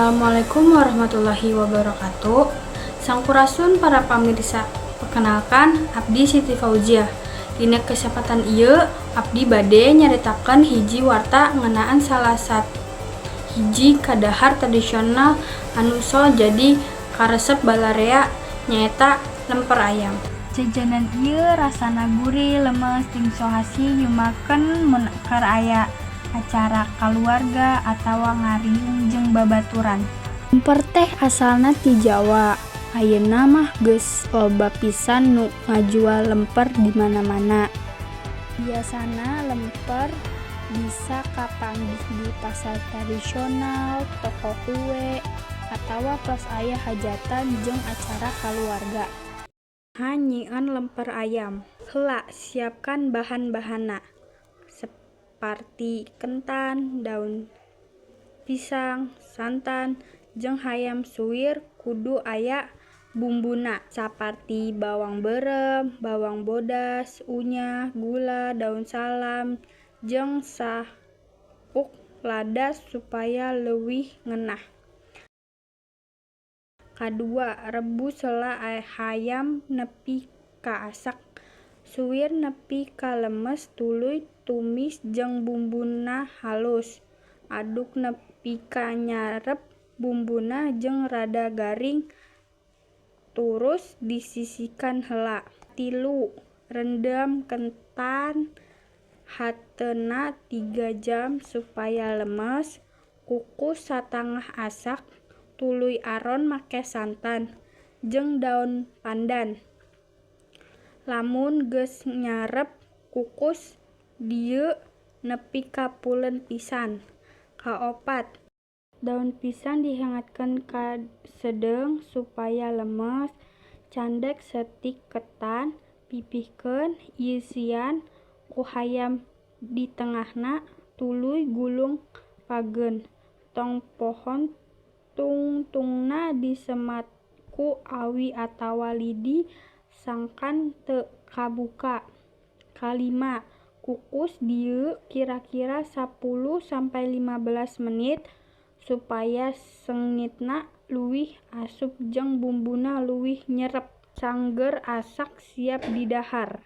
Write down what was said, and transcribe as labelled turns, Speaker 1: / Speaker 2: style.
Speaker 1: Assalamualaikum warahmatullahi wabarakatuh. Sampurasun para pamirsa. Perkenalkan, abdi Siti Fauziah. Dina kesempatan ieu abdi bade nyaritakeun hiji warta ngeunaan salah hiji kadahar tradisional anu sok jadi karesep balarea, nyaeta lemper ayam. Jajanan ieu rasana gurih, lemes, jeung sohasi nyumakeun mun keur aya acara kaluarga atawa ngariung jeung babaturan. Lemper teh asalna ti Jawa. Ayeuna mah geus loba pisan nu ngajual lemper di mana-mana. Biasana lemper bisa kapanggih di pasar tradisional, toko kue, atawa pas aya hajatan jeung acara kaluarga. Kumaha nyieun lemper ayam? Heula siapkan bahan-bahanna saparti ketan, daun pisang, santan, jeung hayam suwir. Kudu aya bumbuna saparti bawang beureum, bawang bodas, uyah, gula, daun salam, jeung saupuk lada supaya leuwih ngeunah. Kadua, rebus heula hayam nepi ka asak. Suwir nepi ka lemes, tuluy tumis jeung bumbuna halus. Aduk nepi ka nyarep bumbuna jeung rada garing, turus disisihkan heula. Katilu, rendem ketan hateuna 3 jam supaya lemes. Kukus satangah asak, tuluy aron make santan jeung daun pandan. Lamun geus nyarep, kukus deui nepi ka pulen pisan. Kaopat, daun pisang dihangatkeun ka sedeung supaya lemes. Candek saeutik ketan, pipihkeun, isian ku hayam di tengahna, tuluy gulung pageun. Tong poho tungtungna disemat ku awi atawa lidi sangkan teu kabuka. Kalima, kukus deui kira-kira 10 sampai 15 menit supaya seungitna leuwih asup jeung bumbuna leuwih nyerep. Sangger asak, siap didahar.